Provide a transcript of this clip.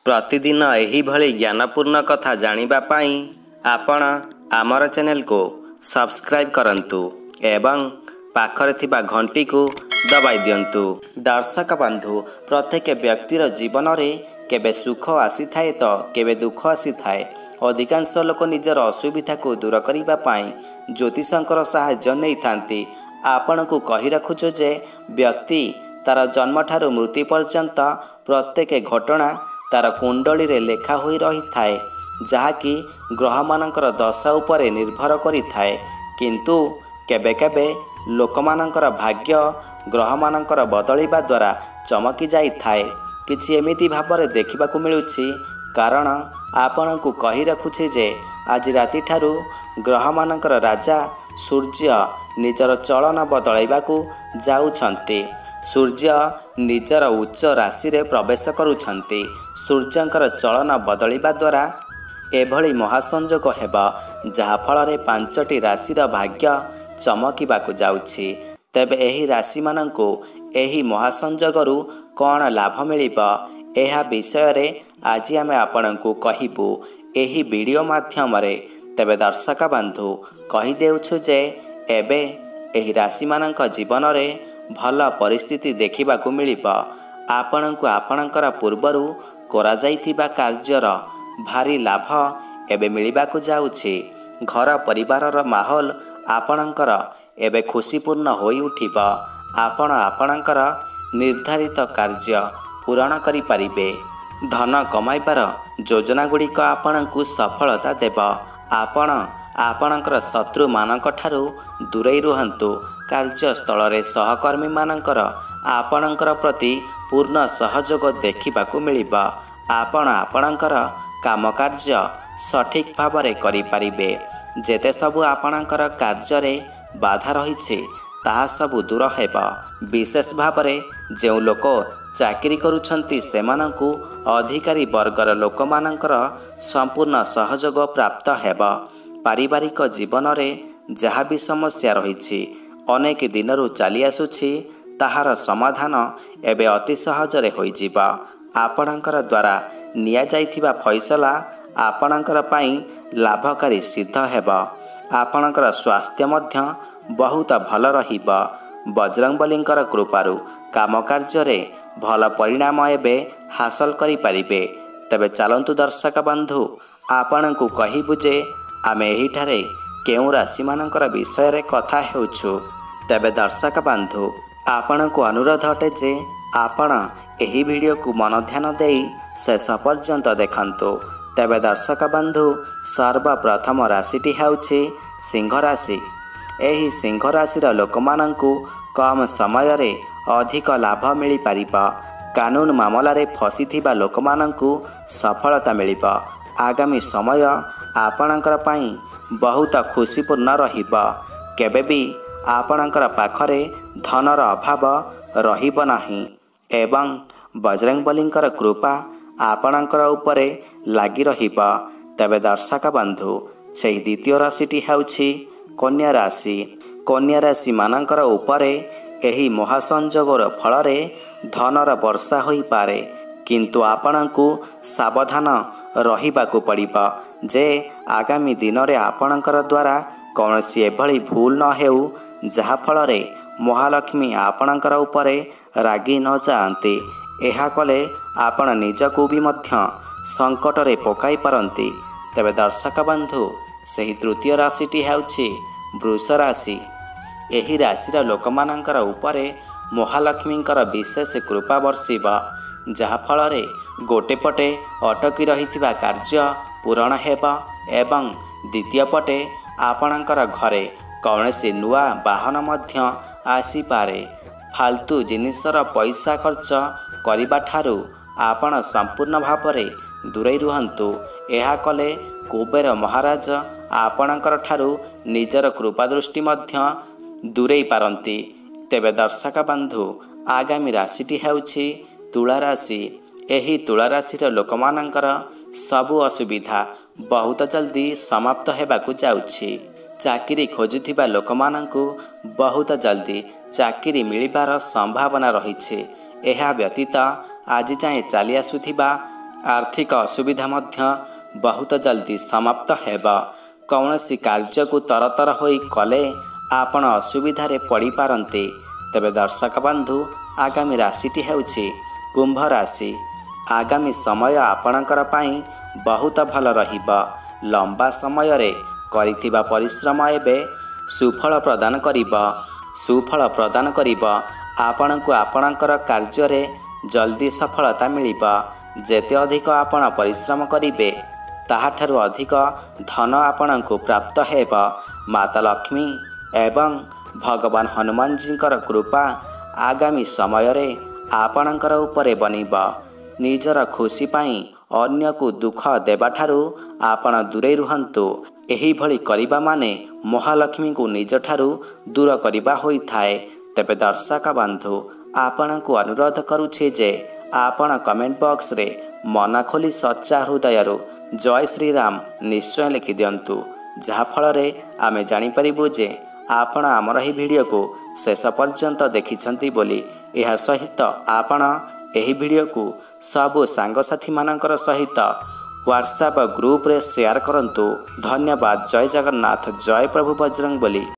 ପ୍ରତିଦିନ ଏହିଭଳି ଜ୍ଞାନପୂର୍ଣ୍ଣ କଥା ଜାଣିବା ପାଇଁ ଆପଣ ଆମର ଚ୍ୟାନେଲକୁ ସବସ୍କ୍ରାଇବ୍ କରନ୍ତୁ ଏବଂ ପାଖରେ ଥିବା ଘଣ୍ଟିକୁ ଦବାଇ ଦିଅନ୍ତୁ। ଦର୍ଶକ ବନ୍ଧୁ, ପ୍ରତ୍ୟେକ ବ୍ୟକ୍ତିର ଜୀବନରେ କେବେ ସୁଖ ଆସିଥାଏ ତ କେବେ ଦୁଃଖ ଆସିଥାଏ। ଅଧିକାଂଶ ଲୋକ ନିଜର ଅସୁବିଧାକୁ ଦୂର କରିବା ପାଇଁ ଜ୍ୟୋତିଷଙ୍କର ସାହାଯ୍ୟ ନେଇଥାନ୍ତି। ଆପଣଙ୍କୁ କହି ରଖୁଛୁ ଯେ ବ୍ୟକ୍ତି ତା'ର ଜନ୍ମଠାରୁ ମୃତ୍ୟୁ ପର୍ଯ୍ୟନ୍ତ ପ୍ରତ୍ୟେକ ଘଟଣା ତା'ର କୁଣ୍ଡଳୀରେ ଲେଖା ହୋଇ ରହିଥାଏ, ଯାହାକି ଗ୍ରହମାନଙ୍କର ଦଶା ଉପରେ ନିର୍ଭର କରିଥାଏ। କିନ୍ତୁ କେବେ କେବେ ଲୋକମାନଙ୍କର ଭାଗ୍ୟ ଗ୍ରହମାନଙ୍କର ବଦଳିବା ଦ୍ୱାରା ଚମକି ଯାଇଥାଏ। କିଛି ଏମିତି ଭାବରେ ଦେଖିବାକୁ ମିଳୁଛି, କାରଣ ଆପଣଙ୍କୁ କହି ରଖୁଛି ଯେ ଆଜି ରାତିଠାରୁ ଗ୍ରହମାନଙ୍କର ରାଜା ସୂର୍ଯ୍ୟ ନିଜର ଚଳନ ବଦଳାଇବାକୁ ଯାଉଛନ୍ତି। ସୂର୍ଯ୍ୟ ନିଜର ଉଚ୍ଚ ରାଶିରେ ପ୍ରବେଶ କରୁଛନ୍ତି। ସୂର୍ଯ୍ୟଙ୍କର ଚଳନ ବଦଳିବା ଦ୍ୱାରା ଏଭଳି ମହାସଂଯୋଗ ହେବ, ଯାହାଫଳରେ 5ଟି ରାଶିର ଭାଗ୍ୟ ଚମକିବାକୁ ଯାଉଛି। ତେବେ ଏହି ରାଶିମାନଙ୍କୁ ଏହି ମହାସଂଯୋଗରୁ କ'ଣ ଲାଭ ମିଳିବ, ଏହା ବିଷୟରେ ଆଜି ଆମେ ଆପଣଙ୍କୁ କହିବୁ ଏହି ଭିଡ଼ିଓ ମାଧ୍ୟମରେ। ତେବେ ଦର୍ଶକ ବନ୍ଧୁ, କହିଦେଉଛୁ ଯେ ଏବେ ଏହି ରାଶିମାନଙ୍କ ଜୀବନରେ ଭଲ ପରିସ୍ଥିତି ଦେଖିବାକୁ ମିଳିବ। ଆପଣଙ୍କୁ ଆପଣଙ୍କର ପୂର୍ବରୁ କରାଯାଇଥିବା କାର୍ଯ୍ୟର ଭାରି ଲାଭ ଏବେ ମିଳିବାକୁ ଯାଉଛି। ଘର ପରିବାରର ମାହୋଲ ଆପଣଙ୍କର ଏବେ ଖୁସିପୂର୍ଣ୍ଣ ହୋଇଉଠିବ। ଆପଣ ଆପଣଙ୍କର ନିର୍ଦ୍ଧାରିତ କାର୍ଯ୍ୟ ପୂରଣ କରିପାରିବେ। ଧନ କମାଇବାର ଯୋଜନାଗୁଡ଼ିକ ଆପଣଙ୍କୁ ସଫଳତା ଦେବ। ଆପଣ ଆପଣଙ୍କର ଶତ୍ରୁମାନଙ୍କଠାରୁ ଦୂରେଇ ରୁହନ୍ତୁ। କାର୍ଯ୍ୟସ୍ଥଳରେ ସହକର୍ମୀମାନଙ୍କର ଆପଣଙ୍କର ପ୍ରତି ପୂର୍ଣ୍ଣ ସହଯୋଗ ଦେଖିବାକୁ ମିଳିବ। ଆପଣ ଆପଣଙ୍କର କାମ କାର୍ଯ୍ୟ ସଠିକ୍ ଭାବରେ କରିପାରିବେ। ଯେତେ ସବୁ ଆପଣଙ୍କର କାର୍ଯ୍ୟରେ ବାଧା ରହିଛି, ତାହା ସବୁ ଦୂର ହେବ। ବିଶେଷ ଭାବରେ ଯେଉଁ ଲୋକ ଚାକିରି କରୁଛନ୍ତି, ସେମାନଙ୍କୁ ଅଧିକାରୀ ବର୍ଗର ଲୋକମାନଙ୍କର ସମ୍ପୂର୍ଣ୍ଣ ସହଯୋଗ ପ୍ରାପ୍ତ ହେବ। ପାରିବାରିକ ଜୀବନରେ ଯାହା ବି ସମସ୍ୟା ରହିଛି, ଅନେକ ଦିନରୁ ଚାଲି ଆସୁଛି, ତାହାର ସମାଧାନ ଏବେ ଅତି ସହଜରେ ହୋଇଯିବ। ଆପଣଙ୍କର ଦ୍ୱାରା ନିଆଯାଇଥିବା ଫଇସଲା ଆପଣଙ୍କର ପାଇଁ ଲାଭକାରୀ ସିଦ୍ଧ ହେବ। ଆପଣଙ୍କର ସ୍ୱାସ୍ଥ୍ୟ ମଧ୍ୟ ବହୁତ ଭଲ ରହିବ। ବଜରଙ୍ଗବଲୀଙ୍କର କୃପାରୁ କାମ କାର୍ଯ୍ୟରେ ଭଲ ପରିଣାମ ଏବେ ହାସଲ କରିପାରିବେ। ତେବେ ଚାଲନ୍ତୁ ଦର୍ଶକ ବନ୍ଧୁ, ଆପଣଙ୍କୁ କହିବୁ ଯେ ଆମେ ଏହିଠାରେ କେଉଁ ରାଶିମାନଙ୍କର ବିଷୟରେ କଥା ହେଉଛୁ। ତେବେ ଦର୍ଶକ ବନ୍ଧୁ, ଆପଣଙ୍କୁ ଅନୁରୋଧ ଅଟେ ଯେ ଆପଣ ଏହି ଭିଡ଼ିଓକୁ ମନ ଧ୍ୟାନ ଦେଇ ଶେଷ ପର୍ଯ୍ୟନ୍ତ ଦେଖନ୍ତୁ। ତେବେ ଦର୍ଶକ ବନ୍ଧୁ, ସର୍ବପ୍ରଥମ ରାଶିଟି ହେଉଛି ସିଂହ ରାଶି। ଏହି ସିଂହ ରାଶିର ଲୋକମାନଙ୍କୁ କମ୍ ସମୟରେ ଅଧିକ ଲାଭ ମିଳିପାରିବ। କାନୁନ ମାମଲାରେ ଫସିଥିବା ଲୋକମାନଙ୍କୁ ସଫଳତା ମିଳିବ। ଆଗାମୀ ସମୟ ଆପଣଙ୍କର ପାଇଁ ବହୁତ ଖୁସିପୂର୍ଣ୍ଣ ରହିବ। କେବେ ବି ଆପଣଙ୍କର ପାଖରେ ଧନର ଅଭାବ ରହିବ ନାହିଁ ଏବଂ ବଜରଙ୍ଗବଲୀଙ୍କର କୃପା ଆପଣଙ୍କର ଉପରେ ଲାଗି ରହିବ। ତେବେ ଦର୍ଶକ ବନ୍ଧୁ, ସେହି ଦ୍ୱିତୀୟ ରାଶିଟି ହେଉଛି କନ୍ୟା ରାଶି। କନ୍ୟା ରାଶିମାନଙ୍କର ଉପରେ ଏହି ମହାସଂଯୋଗର ଫଳରେ ଧନର ବର୍ଷା ହୋଇପାରେ, କିନ୍ତୁ ଆପଣଙ୍କୁ ସାବଧାନ ରହିବାକୁ ପଡ଼ିବ ଯେ ଆଗାମୀ ଦିନରେ ଆପଣଙ୍କର ଦ୍ୱାରା କୌଣସି ଏଭଳି ଭୁଲ ନ ହେଉ, ଯାହାଫଳରେ ମହାଲକ୍ଷ୍ମୀ ଆପଣଙ୍କର ଉପରେ ରାଗି ନ ଯାଆନ୍ତି। ଏହା କଲେ ଆପଣ ନିଜକୁ ବି ମଧ୍ୟ ସଙ୍କଟରେ ପକାଇ ପାରନ୍ତି। ତେବେ ଦର୍ଶକ ବନ୍ଧୁ, ସେହି ତୃତୀୟ ରାଶିଟି ହେଉଛି ବୃଷ ରାଶି। ଏହି ରାଶିର ଲୋକମାନଙ୍କର ଉପରେ ମହାଲକ୍ଷ୍ମୀଙ୍କର ବିଶେଷ କୃପା ବର୍ଷିବ, ଯାହାଫଳରେ ଗୋଟେ ପଟେ ଅଟକି ରହିଥିବା କାର୍ଯ୍ୟ ପୂରଣ ହେବ ଏବଂ ଦ୍ୱିତୀୟ ପଟେ ଆପଣଙ୍କର ଘରେ କୌଣସି ନୂଆ ବାହନ ମଧ୍ୟ ଆସିପାରେ। ଫାଲତୁ ଜିନିଷର ପଇସା ଖର୍ଚ୍ଚ କରିବା ଠାରୁ ଆପଣ ସମ୍ପୂର୍ଣ୍ଣ ଭାବରେ ଦୂରେଇ ରୁହନ୍ତୁ। ଏହା କଲେ କୁବେର ମହାରାଜ ଆପଣଙ୍କର ଠାରୁ ନିଜର କୃପା ଦୃଷ୍ଟି ମଧ୍ୟ ଦୂରେଇ ପାରନ୍ତି। ତେବେ ଦର୍ଶକ ବନ୍ଧୁ, ଆଗାମୀ ରାଶିଟି ହେଉଛି ତୁଳା ରାଶି। ଏହି ତୁଳା ରାଶିର ଲୋକମାନଙ୍କର ସବୁ ଅସୁବିଧା ବହୁତ ଜଲ୍ଦି ସମାପ୍ତ ହେବାକୁ ଯାଉଛି। ଚାକିରି ଖୋଜୁଥିବା ଲୋକମାନଙ୍କୁ ବହୁତ ଜଲ୍ଦି ଚାକିରି ମିଳିବାର ସମ୍ଭାବନା ରହିଛି। ଏହା ବ୍ୟତୀତ ଆଜି ଯାଏଁ ଚାଲି ଆସୁଥିବା ଆର୍ଥିକ ଅସୁବିଧା ମଧ୍ୟ ବହୁତ ଜଲ୍ଦି ସମାପ୍ତ ହେବ। କୌଣସି କାର୍ଯ୍ୟକୁ ତରତର ହୋଇ କଲେ ଆପଣ ଅସୁବିଧାରେ ପଡ଼ିପାରନ୍ତି। ତେବେ ଦର୍ଶକ ବନ୍ଧୁ, ଆଗାମୀ ରାଶିଟି ହେଉଛି କୁମ୍ଭ ରାଶି। ଆଗାମୀ ସମୟ ଆପଣଙ୍କର ପାଇଁ ବହୁତ ଭଲ ରହିବ। ଲମ୍ବା ସମୟରେ କରିଥିବା ପରିଶ୍ରମ ଏବେ ସୁଫଳ ପ୍ରଦାନ କରିବ, ସୁଫଳ ପ୍ରଦାନ କରିବ। ଆପଣଙ୍କୁ ଆପଣଙ୍କର କାର୍ଯ୍ୟରେ ଜଲ୍ଦି ସଫଳତା ମିଳିବ। ଯେତେ ଅଧିକ ଆପଣ ପରିଶ୍ରମ କରିବେ, ତାହାଠାରୁ ଅଧିକ ଧନ ଆପଣଙ୍କୁ ପ୍ରାପ୍ତ ହେବ। ମାତା ଲକ୍ଷ୍ମୀ ଏବଂ ଭଗବାନ ହନୁମାନଜୀଙ୍କର କୃପା ଆଗାମୀ ସମୟରେ ଆପଣଙ୍କର ଉପରେ ବନିବ। ନିଜର ଖୁସି ପାଇଁ ଅନ୍ୟକୁ ଦୁଃଖ ଦେବାଠାରୁ ଆପଣ ଦୂରେଇ ରୁହନ୍ତୁ। ଏହିଭଳି କରିବା ମାନେ ମହାଲକ୍ଷ୍ମୀଙ୍କୁ ନିଜଠାରୁ ଦୂର କରିବା ହୋଇଥାଏ। ତେବେ ଦର୍ଶକ ବନ୍ଧୁ, ଆପଣଙ୍କୁ ଅନୁରୋଧ କରୁଛି ଯେ ଆପଣ କମେଣ୍ଟ ବକ୍ସରେ ମନ ଖୋଲି ସଚ୍ଚା ହୃଦୟରୁ ଜୟ ଶ୍ରୀରାମ ନିଶ୍ଚୟ ଲେଖିଦିଅନ୍ତୁ, ଯାହାଫଳରେ ଆମେ ଜାଣିପାରିବୁ ଯେ ଆପଣ ଆମର ଏହି ଭିଡ଼ିଓକୁ ଶେଷ ପର୍ଯ୍ୟନ୍ତ ଦେଖିଛନ୍ତି ବୋଲି। ଏହା ସହିତ ଆପଣ ଏହି ଭିଡ଼ିଓକୁ ସବୁ ସାଙ୍ଗସାଥିମାନଙ୍କର ସହିତ ହ୍ୱାଟ୍ସଆପ୍ ଗ୍ରୁପରେ ସେୟାର କରନ୍ତୁ। ଧନ୍ୟବାଦ। ଜୟ ଜଗନ୍ନାଥ, ଜୟ ପ୍ରଭୁ ବଜରଙ୍ଗ ବୋଲି।